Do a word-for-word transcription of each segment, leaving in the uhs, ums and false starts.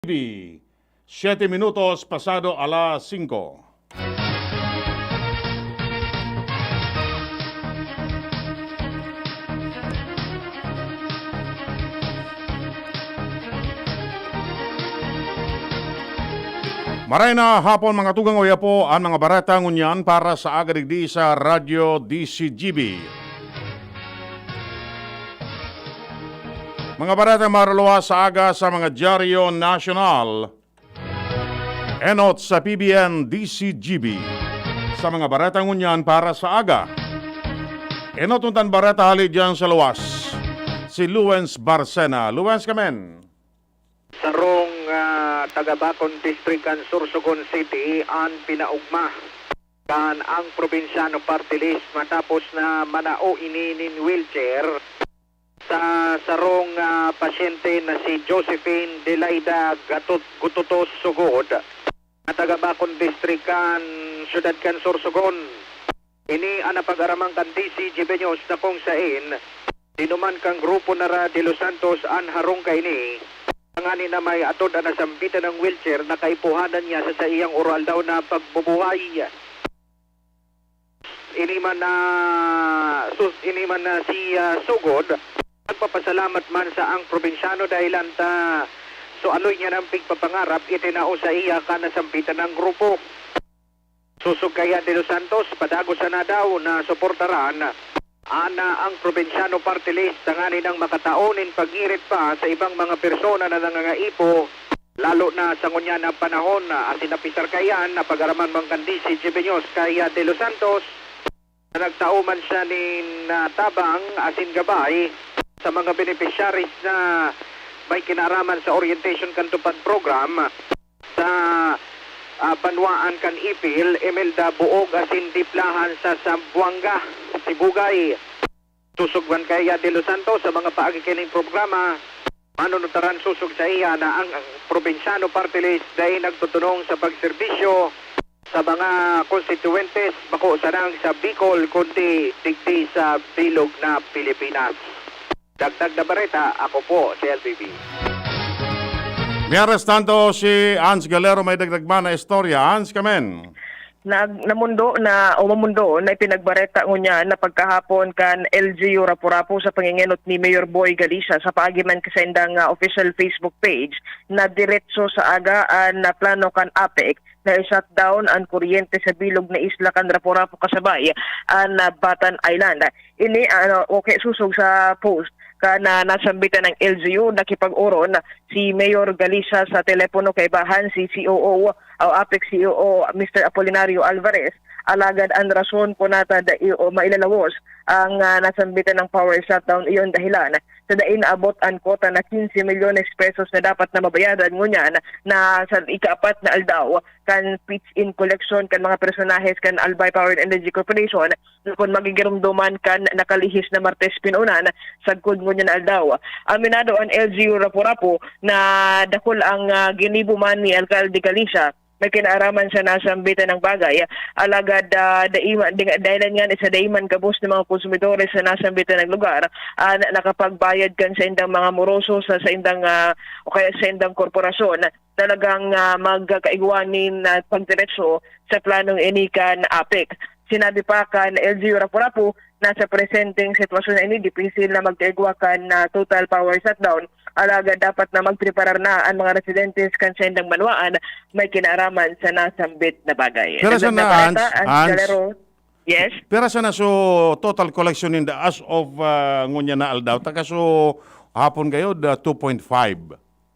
Siyete minutos pasado alas singko. Maray na hapon, mga tugang, oya po an mga bareta ngunyan para sa aga digdi sa Radyo D C G B. Mga bareta marulowa sa aga sa mga dyaryo nasyonal. Enot sa P B N D C G B. Sa mga bareta ngunyan para sa aga. Enot untan bareta hali diyan sa luwas. Si Luens Barcena. Luens, kamen. Sarong, ah, taga Bacon District kan Sorsogon City an pinaogma kan Ang Probinsyano Party List matapos na manao ini nin wheelchair sa sarong, ah, pasyente na si Josephine Delaida Gatot-, Gututos Sugod, na taga Bacon District kan siyudad kan Sorsogon. Ini an napag-araman kan D C G B News na kung sain dinuman kan grupo na ra De Los Santos an harong kaini, tanganing na may atod an nasambitan na wheelchair na kaipuhanan niya sa saiyang oro-aldaw na pagbubuhay. Ini man na sus-, ini man na si, ah, Sugod, nagpapasalamat man sa Ang Probinsyano dahilan ta sualoy niya nang pigpapangarap itinao sa iya kan nasambitan na grupo. Sosog kaya De Los Santos, padagos sana daw na suportaran an, ah, Ang Probinsyano Party List tanganing nang makatao nin paggirit pa sa ibang mga persona na nangangaipo, lalo na sa ngunyan na panahon, ah, asin napisar kaiyan, napag-araman man kan D C G B News kay, ah, De Los Santos, na nagtao man siya nin, ah, tabang asin gabay sa mga beneficiaries na may kinaaraman sa orientation kan TUPAD program sa, ah, banwaan kan Ipil, Imelda, Buog asin Diplahan sa Zamboanga, Sibugay. Sosog man kay De Los Santos sa mga paagi kining programa, manunutaran sosog sa iya na ang, ang Probinsyano Party List dai nagtutunong sa pagserbisyo sa mga konstituwentes, bako sanang sa Bicol, kundi digdi sa bilog na Pilipinas. Dagdag na bareta, ako po si L B B. Mientras tanto, si Hans Galero may dagdag man na istorya. Hans, kamen. Nag-, namundo na, o mamundo na ipinagbareta ngunyan na pagkahapon kan L G U Rapu-Rapu sa pangingenot ni Mayor Boy Galicia sa paagi man sa indang, ah, official Facebook page na diretso sa aga an, ah, plano kan APEC na i-shutdown an kuryente sa bilog na isla kan Rapu-Rapu kasabay an, ah, Batan Island. Ini, ano, okay, sosog sa post kan, ah, nasambitan na L G U, nakipag-oron si Mayor Galicia sa telepono kaibahan si C O O o APEC C O O, Mister Apolinario Alvarez. Alagad an rason kun nata dai o mailalawos ang, ah, nasambitan na power shutdown, iyon dahilan sa dai naabot an kota na quince milyones pesos na dapat na mabayadan ngunyan na sa ikaapat na aldaw kan pitch-in collection kan mga personahes kan Albay Power and Energy Corporation na kun magigiromdoman kan nakalihis na Martes pinaunan, sagkod ngunyan na aldaw. Aminado an L G U Rapu-Rapu na dakul ang, ah, ginibo man ni Alcalde Galicia. May kinaaraman sa nasambitan na bagay. Alagad, ah, dai man, di-, dahilan nga sa dai man gabos ng mga konsumidores sa nasambitan na lugar, ah, na nakapagbayad kan sa indang mga moroso sa, sa indang, ah, o kaya sa indang korporasyon, talagang, ah, magkakaigwa nin, ah, pagdiretso sa planong ini kan APEC. Sinabi pa kan L G U Rapu-Rapu na sa presenteng sitwasyon na ini, dipisil na magkaigwa kan, ah, total power shutdown. Alagad dapat na magpreparar na an mga residentes kan sa indang banwaan may kinaaraman sa nasambit na bagay. Pira Dagdag sana, na bareta, Hans? Hans? Galero. Yes? Pira sana so total collection ninda as of, ah, ngunyan na aldaw? Taka so hapon gayod, ah, two point five.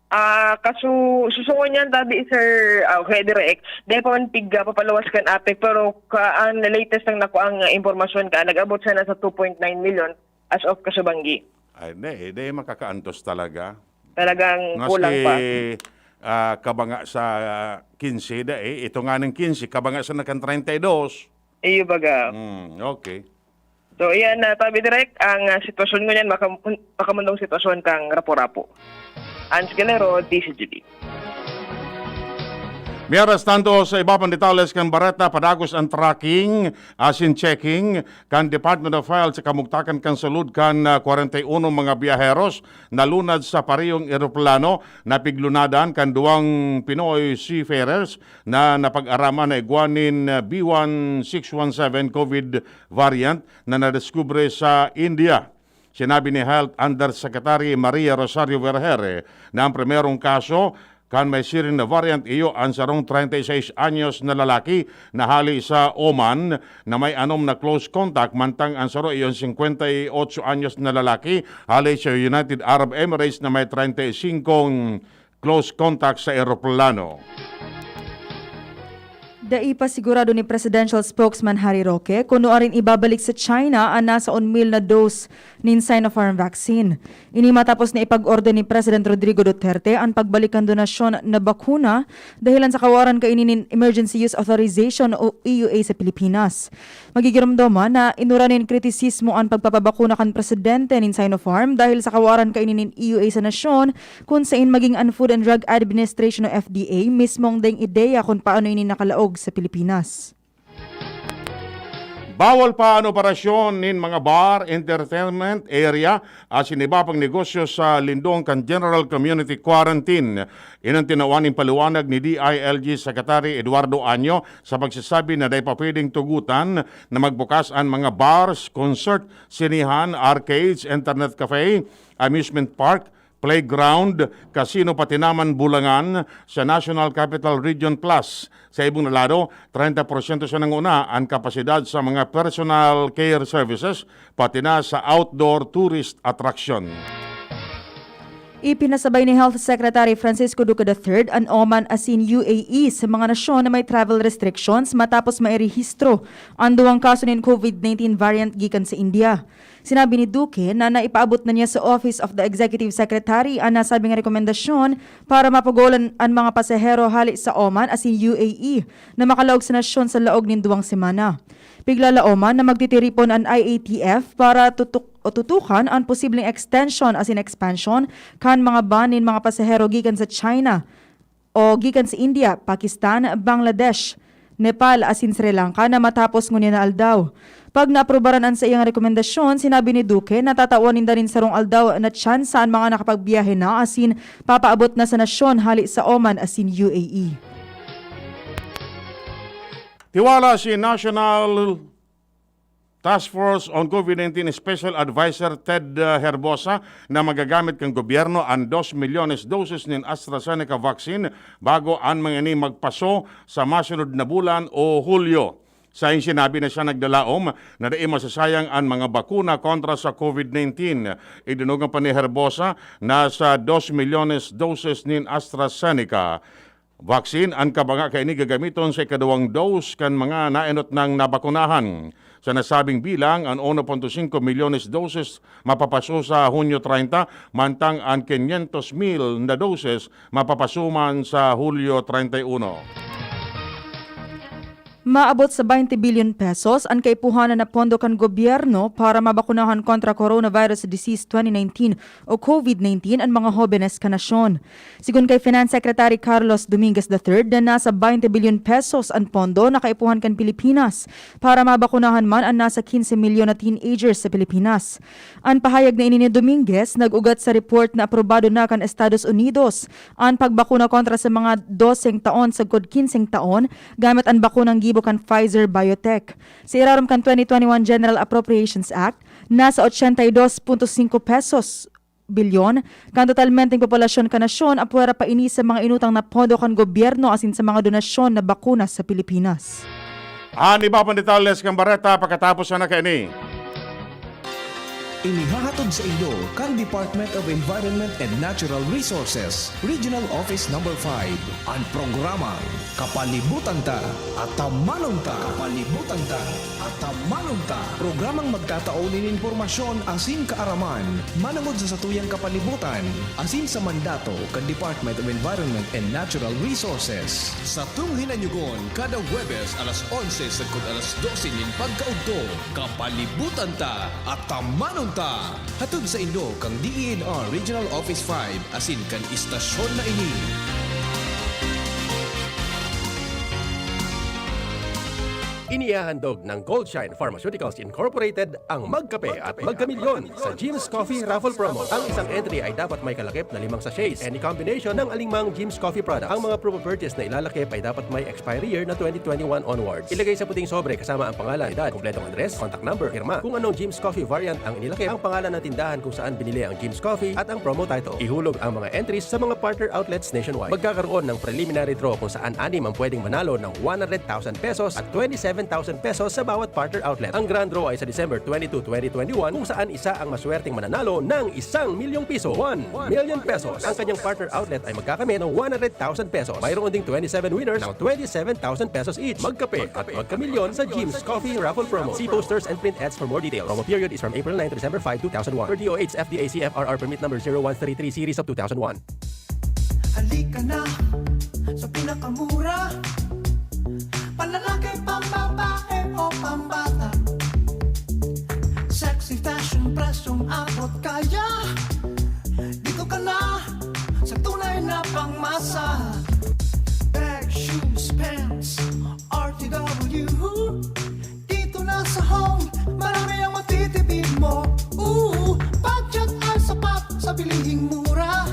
Ah, kaso, susungon niyan, tabi, sir, ah, okay, direct. Dahil pa man pig, ah, papaluwas kan APEC, pero ka, ang latest ng nakuang, ah, impormasyon ka, nag-abot sana sa two point nine million as of kasubanggi. Ay, di, di makakaantos talaga. Talagang kulang pa. Maski, ah, kabanga sa, ah, quince, da, eh, ito nga ng quince, kabanga sa nakan treinta y dos. Iyo baga. Hmm, okay. So, iyan, ah, tabi direct, ang, ah, sitwasyon ngunyan, makam-, makamundong sitwasyon kang Rapu-Rapu. Hans Galero, D C G B. Mientras tanto, sa iba pang detalles kan bareta, padagos ang tracking, asin checking, kan Department of Health sa kamugtakan kan salud kan, ah, kwarenta y uno mga biyaheros na lunad sa parehong eroplano na piglunadan kan duwang Pinoy seafarers na napag-araman na igwa nin, ah, B one six one seven COVID variant na nadiskubre sa India. Sinabi ni Health Undersecretary Maria Rosario Vergeire na ang primerong kaso kan may siring na variant iyo an sarong treinta y seis anyos na lalaki na hale sa Oman na may anom na close contact, mantang ang saro iyo an singkwenta y otso anyos na lalaki hale sa United Arab Emirates na may treinta y singkong close contact sa eroplano. Dai pa sigurado ni Presidential Spokesman Harry Roque kun nuarin ibabalik sa China an nasa un mil na dose nin Sinopharm vaccine. Ini matapos na ipag-order ni President Rodrigo Duterte an pagbalik kan donasyon na bakuna dahelan sa kawaran kaini nin Emergency Use Authorization o E U A sa Pilipinas. Magigiromdoman na inura nin kritisismo an pagpapabakuna kan presidente nin Sinopharm dahil sa kawaran kaini nin E U A sa nasyon, kun sain maging an Food and Drug Administration o F D A mismong daing ideya kun paano ini nakalaog sa Pilipinas. Bawal pa an operasyon nin mga bar, entertainment area, asin iba pang negosyo sa lindong kan General Community Quarantine. Iyan an tinawan nin paliwanag ni D I L G Secretary Eduardo Año sa pagsasabi na dai pa pwedeng tugotan na magbukas an mga bars, concert, sinehan, arcades, internet cafe, amusement park, playground, casino pati naman bulangan sa National Capital Region Plus. Sa ibong na lado, treinta porsyento siya nanguna an kapasidad sa mga personal care services, pati na sa outdoor tourist attraction. Ipinasabay ni Health Secretary Francisco Duque the third an Oman asin U A E sa mga nasyon na may travel restrictions matapos mairehistro an duwang kaso nin COVID nineteen variant gikan sa India. Sinabi ni Duque na naipaabot na niya sa Office of the Executive Secretary an nasabing rekomendasyon para mapugolan an mga pasahero hale sa Oman asin U A E na makalaog sa nasyon sa laog nin duwang semana. Piglalaoman na magtitiripon an I A T F para tutuk-, o tutukan an posibleng extension asin expansion kan mga ban nin mga pasahero gikan sa China o gikan sa India, Pakistan, Bangladesh, Nepal asin Sri Lanka na matapos ngunyan na aldaw. Pag naaprubaran an saiyang rekomendasyon, sinabi ni Duque na tatawan ninda nin sarong aldaw na tsansa an mga nakapagbiyahe na asin papaabot na sa nasyon hale sa Oman asin U A E. Tiwala si National Task Force on COVID nineteen Special Advisor Ted, uh, Herbosa na magagamit kan gobyerno an dos milyones doses nin AstraZeneca vaccine bago an mga ini magpaso sa masunod na bulan o Hulyo. Sain sinabi na siya nagdalaom na dai masasayang an mga bakuna kontra sa COVID nineteen. Idinogan pa ni Herbosa na sa dos milyones doses nin AstraZeneca vaccine an kabanga kaini gagamiton sa ikaduwang dose kan mga naenot nang nabakunahan. Sa nasabing bilang, an uno punto singko milyones doses mapapaso sa Hunyo treinta, mantang an quinientos mil na doses mapapaso man sa Hulyo treinta y uno. Maabot sa twenty billion pesos an kaipuhanan na pondo kan gobyerno para mabakunahan kontra coronavirus disease twenty nineteen o COVID nineteen an mga hobenes kan nasyon. Sigon kay Finance Secretary Carlos Dominguez the third, na nasa twenty billion pesos an pondo na kaipuhan kan Pilipinas para mabakunahan man an nasa quince milyon na teenagers sa Pilipinas. An pahayag na ini ni Dominguez nag-ugat sa report na aprobado na kan Estados Unidos an pagbakuna kontra sa mga doseng taon sagkod kinseng taon gamit an bakunang gibo kan Pfizer-BioNTech. Sa irarom kan twenty twenty-one General Appropriations Act, nasa ochenta y dos punto singko pesos bilyon kan totalmenteng populasyon kan nasyon apwera pa ini sa mga inutang na pondo kan gobyerno asin sa mga donasyon na bakuna sa Pilipinas. An iba pang detalles kan bareta pakatapos na kaini. Inihahatod saindo kan Department of Environment and Natural Resources, Regional Office Number five, an programang Kapalibutan Ta, Atamanon Ta. Kapalibutan Ta, Atamanon Ta. Programang magtatao nin impormasyon asin kaaraman manongod sa satuyang kapalibutan asin sa mandato kan Department of Environment and Natural Resources. Satong hinanyugon kada Huwebes alas onse sagkod alas dose nin pagkaudto, Kapalibutan Ta, Atamanon Ta. Hatod saindo kan D E N R Regional Office five asin kan istasyon na ini. Inihahandog ng Goldshine Pharmaceuticals Incorporated ang Magkape at Magkamilyon sa Jim's Coffee Raffle Promo. Ang isang entry ay dapat may kalakip na limang sachets. Any combination ng aling mang Jim's Coffee product. Ang mga proof of purchase na ilalakip ay dapat may expiry year na twenty twenty-one onwards. Ilagay sa puting sobre kasama ang pangalan, edad, kompletong address, contact number, pirma. Kung anong Jim's Coffee variant ang inilakip, ang pangalan ng tindahan kung saan binili ang Jim's Coffee at ang promo title. Ihulog ang mga entries sa mga partner outlets nationwide. Magkakaroon ng preliminary draw kung saan anim ang pwedeng manalo ng one hundred thousand pesos at twenty-seven thousand pesos sa bawat partner outlet. Ang grand draw ay sa December twenty-two, twenty twenty-one, kung saan isa ang maswerteng mananalo ng isang milyong piso, one million pesos. Ang kanyang partner outlet ay magkakamit ng one hundred thousand pesos. Mayroon ding twenty-seven winners ng twenty-seven thousand pesos each. Magkape at magkamilyon sa Jim's Coffee Raffle Promo. See posters and print ads for more details. Promo period is from April nine to December five, two thousand one. Per D O H F D A C F R R permit number zero one three three series of two thousand one. Halika na sa pinakamura. Panlalaki, pambabae o pambata. Sexy fashion, presyong abot kaya. Dito ka na sa tunay na pangmasa. Bag, shoes, pants, R T W. Dito na sa Home, marami ang matitipid mo. Ooh, budget ay sapat sa bilihing mura.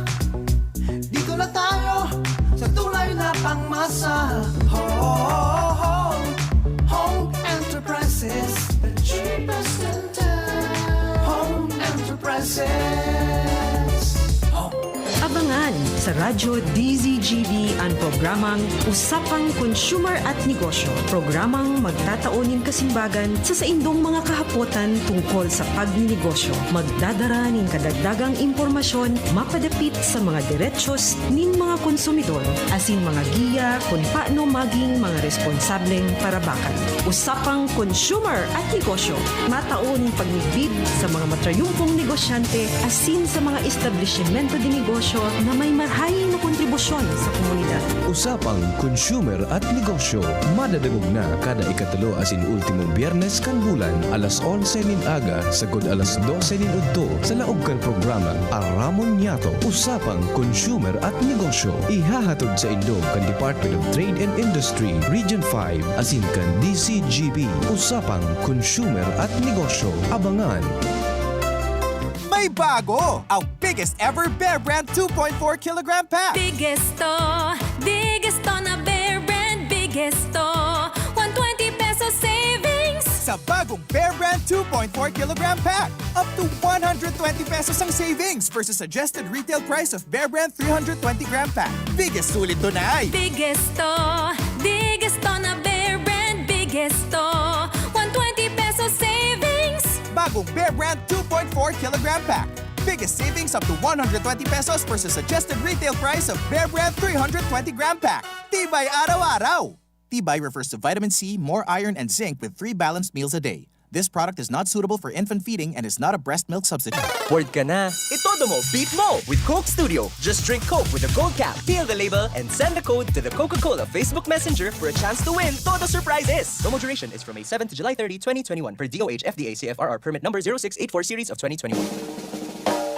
Dito na tayo sa tunay na pangmasa. Home, Home Enterprises, the cheapest in town. Home Enterprises. Home. Abangan sa Radyo D Z G B an programang Usapang Consumer at Negosyo, programang magtatao nin kasimbagan sa saindong mga kahapotan tungkol sa pagninegosyo. Magdadara nin kadagdagang impormasyon mapadapit sa mga derechos nin mga konsumidor, asin mga giya kun paano maging mga responsableng parabakan. Usapang Consumer at Negosyo, matao nin pagmidbid sa mga matrayumpong negosyante asin sa mga establisimento de negosyo na may marhay na kontribusyon sa komunidad. Usapang Consumer at Negosyo, madadangog na kada ikatulo asin ultimong Biyernes kan bulan, alas onse nin aga sagkod alas dose nin udto, sa laog kan programang Aramon Niyato, Usapang Consumer at Negosyo. Ihahatod saindo kan Department of Trade and Industry, Region five, asin kan D Z G B, Usapang Consumer at Negosyo. Abangan! May bago! Ang biggest ever Bear Brand two point four kilogram pack! Biggest to, biggest to na Bear Brand, biggest to. One twenty pesos savings! Sa bagong Bear Brand two point four kilogram pack, up to one hundred twenty pesos ang savings versus suggested retail price of Bear Brand three hundred twenty gram pack. Biggest sulit to na ay! Biggest to, biggest to na Bear Brand, biggest to. One twenty pesos savings! Bagong Bear Brand two point four kilogram pack. Biggest savings up to one hundred twenty pesos versus suggested retail price of Bear Brand three hundred twenty gram pack. Tibay araw-araw! Tibay refers to vitamin C, more iron, and zinc with three balanced meals a day. This product is not suitable for infant feeding and is not a breast milk substitute. Bored ka na? Itodo mo, beat mo with Coke Studio. Just drink Coke with a gold cap, peel the label, and send the code to the Coca-Cola Facebook Messenger for a chance to win Todo Surprises. Promo duration is from May seven to July thirty, twenty twenty-one, per D O H F D A C F R R permit number zero six eight four series of twenty twenty-one.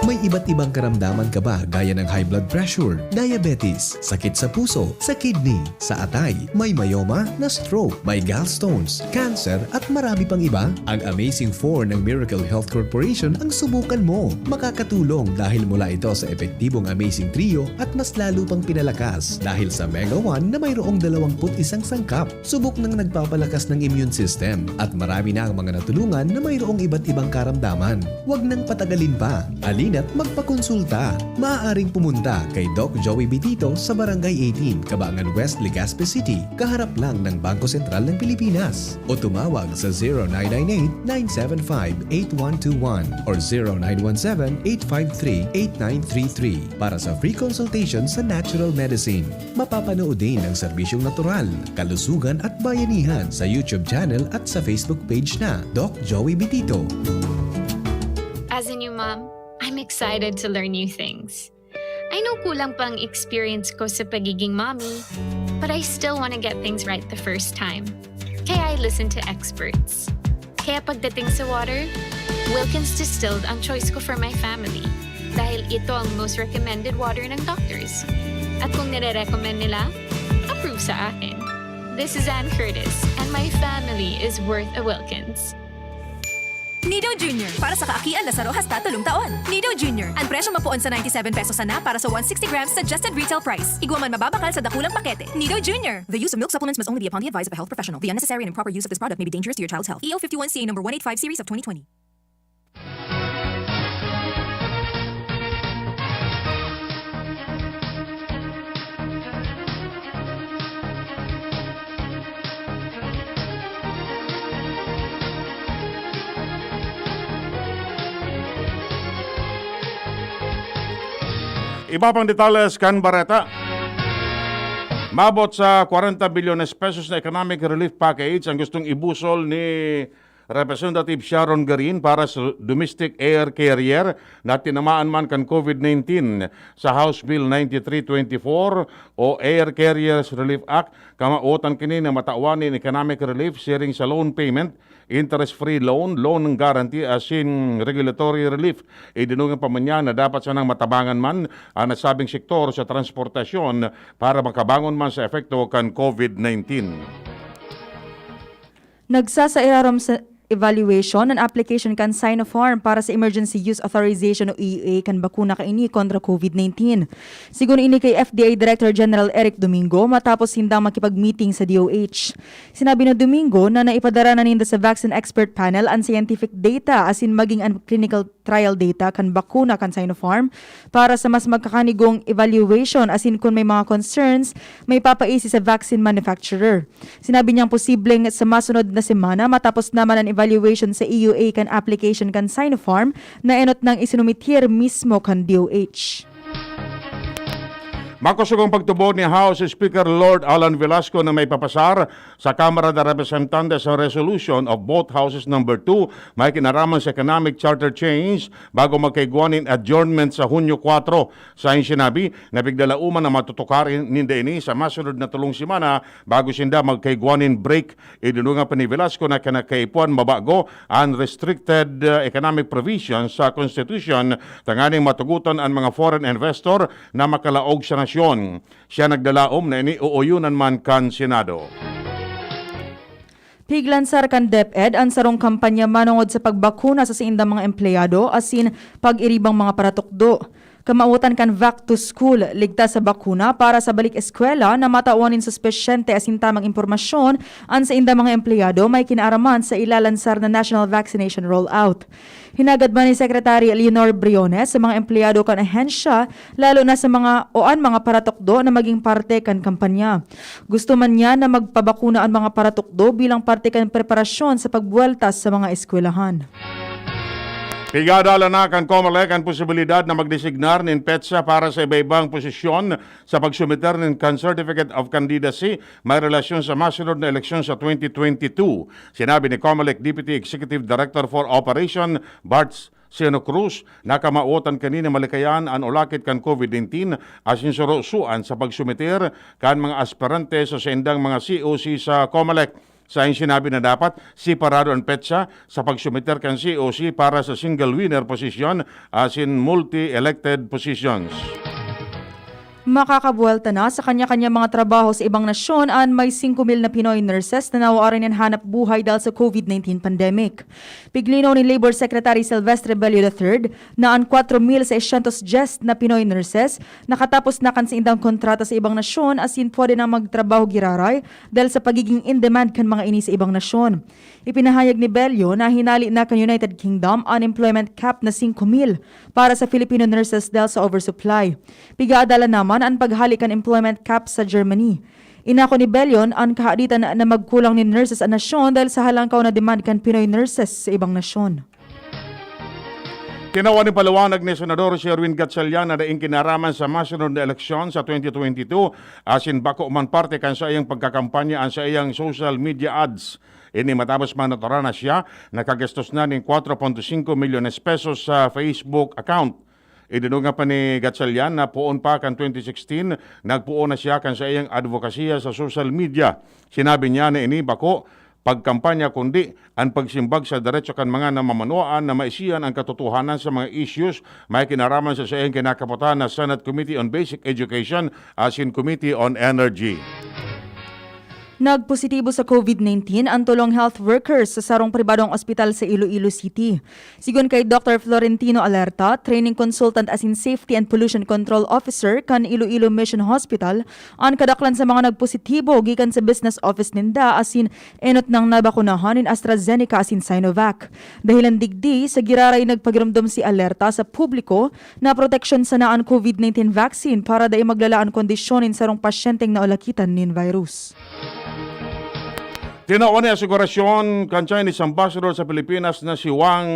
May iba't ibang karamdaman ka ba gaya ng high blood pressure, diabetes, sakit sa puso, sa kidney, sa atay, may myoma, na stroke, may gallstones, cancer, at marami pang iba? Ang Amazing four ng Miracle Health Corporation ang subukan mo. Makakatulong dahil mula ito sa epektibong Amazing Trio at mas lalo pang pinalakas dahil sa Mega one na mayroong dalawampu't isang sangkap. Subok ng nagpapalakas ng immune system at marami na ang mga natulungan na mayroong iba't ibang karamdaman. Huwag nang patagalin pa. Halina't magpakonsulta. Maaaring pumunta kay Doc Joey Bitito sa Barangay eighteen, Cabangan West, Legazpi City, kaharap lang ng Bangko Sentral ng Pilipinas. O tumawag sa zero nine nine eight, nine seven five, eight one two one or zero nine one seven, eight five three, eight nine three three para sa free consultation sa natural medicine. Mapapanood din ang serbisyong natural, kalusugan at bayanihan sa YouTube channel at sa Facebook page na Doc Joey Bitito. As a new mom, I'm excited to learn new things. I know kulang pa ang experience ko sa pagiging mommy, but I still want to get things right the first time. Kaya I listen to experts. Kaya pagdating sa water, Wilkins Distilled ang choice ko for my family dahil ito ang most recommended water ng doctors. At kung nire-recommend nila, approve sa akin. This is Ann Curtis, and my family is worth a Wilkins. Nido Junior, para sa kaakian na saro hasta tolong taon. Nido Junior, an presyong mapoon sa ninety-seven pesos sana para sa one sixty grams suggested retail price. Igwa man mababakal sa dakulang pakete. Nido Junior. The use of milk supplements must only be upon the advice of a health professional. The unnecessary and improper use of this product may be dangerous to your child's health. E O fifty-one C A number one eight five series of twenty twenty. Iba pang detalles kan bareta. Maabot sa kwarenta bilyones pesos na economic relief package ang gustong ibusol ni Representative Sharon Garin para sa domestic air carrier na tinamaan man kan COVID nineteen sa House Bill ninety-three twenty-four o Air Carriers Relief Act. Kamawotan kini na matawan nin economic relief siring sa loan payment, interest-free loan, loan guarantee asin regulatory relief. Idinungan pa man niya na dapat sanang matabangan man ang nasabing sektor sa transportasyon para makabangon man sa epekto kan COVID nineteen. Nagsasairarom sa evaluation an application kan Sinopharm para sa Emergency Use Authorization o E U A kan bakuna kaini kontra COVID nineteen. Sigon ini kay F D A Director General Eric Domingo matapos sindang makipag-meeting sa D O H. Sinabi ni Domingo na naipadara na ninda sa Vaccine Expert Panel an scientific data asin maging an clinical trial data kan bakuna kan Sinopharm para sa mas magkakanigong evaluation asin kun may mga concerns, may papaisi sa vaccine manufacturer. Sinabi niyang posibleng sa masunod na semana matapos naman an evaluation sa E U A kan application kan Sinopharm na enot nang isinumitir mismo kan D O H. Makosog ang pagtubod ni House Speaker Lord Alan Velasco na may papasar sa Kamara de Representantes ang resolution of both houses number two may kinaraman sa economic charter change bago magkaigwa nin adjournment sa Hunyo kwatro. Sa sinabi, napigdalauman na matutukarin ninda ini sa masunod na tolong semana bago sinda magkaigwa nin break. Idinungan pa ni Velasco na kinakaipuhan mabago an restricted uh, economic provisions sa Constitution tanganing matugutan an mga foreign investor na makalaog sa nasyon. Siya nagdalaom na ini uuyonan man kan Senado. Piglansar kan DepEd an sarong kampanya manongod sa pagbakuna sa saindang mga empleyado asin pag-iribang mga paratukdo. Kamawotan kan Vac to School, ligtas sa bakuna para sa balik eskwela na matawan nin suspesyente asin tamang impormasyon an saindang mga empleyado may kinaaraman sa ilalansar na National Vaccination Rollout. Hinagad man ni Secretary Leonor Briones sa mga empleyado kan ahensya, lalo na sa mga o an mga paratukdo na maging parte kan kampanya. Gusto man niya na magpabakuna an mga paratukdo bilang parte kan preparasyon sa pagbuwelta sa mga eskwelahan. Pigadalan na kan Comelec an posibilidad na magdesignar nin petsa para sa iba-ibang posisyon sa pagsumiter nin kan Certificate of Candidacy may relasyon sa masunod na eleksyon sa twenty twenty-two. Sinabi ni Comelec Deputy Executive Director for Operation, Bart Seno Cruz, na kamawotan kanina malikayan an ulakit kan COVID nineteen asin surusuan sa pagsumiter kan mga aspirante sa saindang mga C O C sa Comelec. Sa sinabi na dapat separado an petsa sa pagsumiter kan C O C para sa single winner position asin multi-elected positions. Makakabuwelta na sa kanya-kanyang mga trabaho sa ibang nasyon an may singko mil na Pinoy nurses na nawawaran nin hanap buhay dahil sa COVID nineteen pandemic. Piglinaw ni Labor Secretary Silvestre Bello the third na an kwatro mil seiscientos dyes na Pinoy nurses nakatapos na kan saindang kontrata sa ibang nasyon asin pwede nang magtrabaho giraray dahil sa pagiging in demand kan mga ini sa ibang nasyon. Ipinahayag ni Bello na hinali na kan United Kingdom an employment cap na singko mil para sa Filipino nurses dahil sa oversupply. Pigaadalan naman an paghali kan employment cap sa Germany. Inako ni Bello an kahaditan na magkulang nin nurses an nasyon dahil sa halangkaw na demand kan Pinoy nurses sa ibang nasyon. Tinawan nin paliwanag ni Senador Sherwin Gatchalian na daing kinaraman sa masunod na eleksyon sa twenty twenty-two asin bako man parte kan saiyang pagkakampanya an saiyang social media ads. Ini matapos manaturan na siya nakagastos na nin kwatro punto singko milyones pesos sa Facebook account. Idinungan pa ni Gatchalian na poon pa kan twenty sixteen, nagpoon na siya kan saiyang advokasya sa social media. Sinabi niya na ini bako pagkampanya kundi an pagsimbag sa derecho kan mga namamanwaan na maisiyan an katotohanan sa mga issues may kinaraman sa saiyang kinakapotan na Senate Committee on Basic Education asin Committee on Energy. Nagpositibo sa COVID nineteen an tolong health workers sa sarong pribadong ospital sa Iloilo City. Sigon kay Doctor Florentino Alerta, training consultant asin safety and pollution control officer kan Iloilo Mission Hospital, an kadaklan sa mga nagpositibo gikan sa business office ninda asin enot nang nabakunahan nin AstraZeneca asin Sinovac. Dahilan digdi, sa giraray nagpagiromdom si Alerta sa publiko na proteksyon sana an COVID nineteen vaccine para dai maglala an kondisyon nin sarong pasyenteng naulakitan nin virus. Tinawan ni asegurasyon kan Chinese ambassador sa Pilipinas na si Wang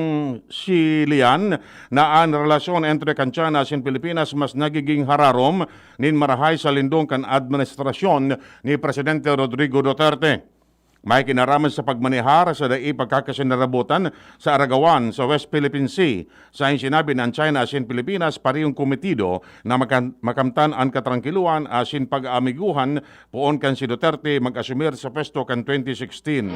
Xilian na an relasyon entre kan China asin Pilipinas mas nagiging hararom nin marahay sa lindong kan administrasyon ni Presidente Rodrigo Duterte. May kinaraman sa pagmanehar sa dai pagkakasinarabotan sa aragawan sa West Philippine Sea. Sa sinabi, an China asin Pilipinas parehong kometido na makan-, makamtan an katrangkiluhan asin pag-aamiguhan poon kan si Duterte mag-asumir sa pwesto kan twenty sixteen.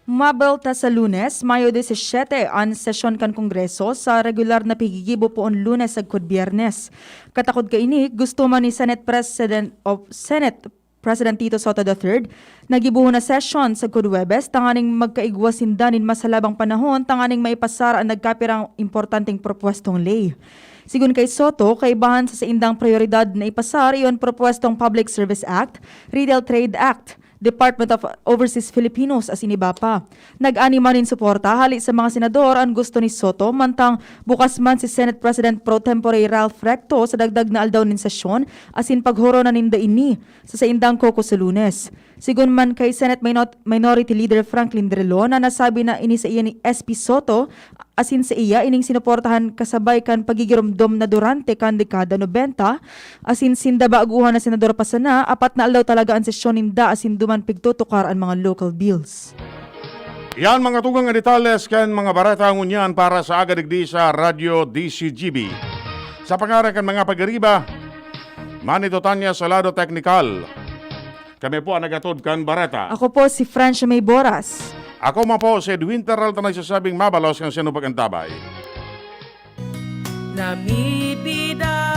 Mabel ta sa Lunes, Mayo disisiete, an sesyon kan Kongreso sa regular na piggigibo poon Lunes sagkod Biyernes. Katakod kaini, gusto man ni Senate President of Senate President Tito Soto the third, nagibuhon na sesyon sagkod Huwebes tanganing magkaigwa sinda nin mas halabang panahon tanganing maipasar an nagkapirang importanteng propuestong ley. Sigon kay Soto, kaibahan sa saindang prioridad na ipasar iyo an propuestong Public Service Act, Retail Trade Act, Department of Overseas Filipinos asin iba pa. Nag-ani man nin suporta hali sa mga senador an gusto ni Soto, mantang bukas man si Senate President pro tempore Ralph Recto sa dagdag na aldaw nin sesyon asin paghoronan ninda ini sa saindang caucus sa Lunes. Sigon man kay Senate Minor-, Minority Leader Franklin Drilon na nasabi na ini saiya ni S P Soto, asin saiya ining sinuportahan kasabay kan pagigiromdom na durante kan dekada nobenta, asin sinda baguhan na senador pa sana, apat na aldaw talaga an sesyon ninda asin duman pigtutukar an mga local bills. Yan mga tugang na detalles kan mga bareta ngunyan para sa aga digdi sa Radyo D C G B. Sa pangaran kan mga pag-ariba, Manny Totanya sa lado teknikal. Kami po ang nagatod kan bareta. Ako po si Francia May Boras. Ako man po si Edwin Terralta, nagsasabing mabalos kan sinupag antabay. Namipida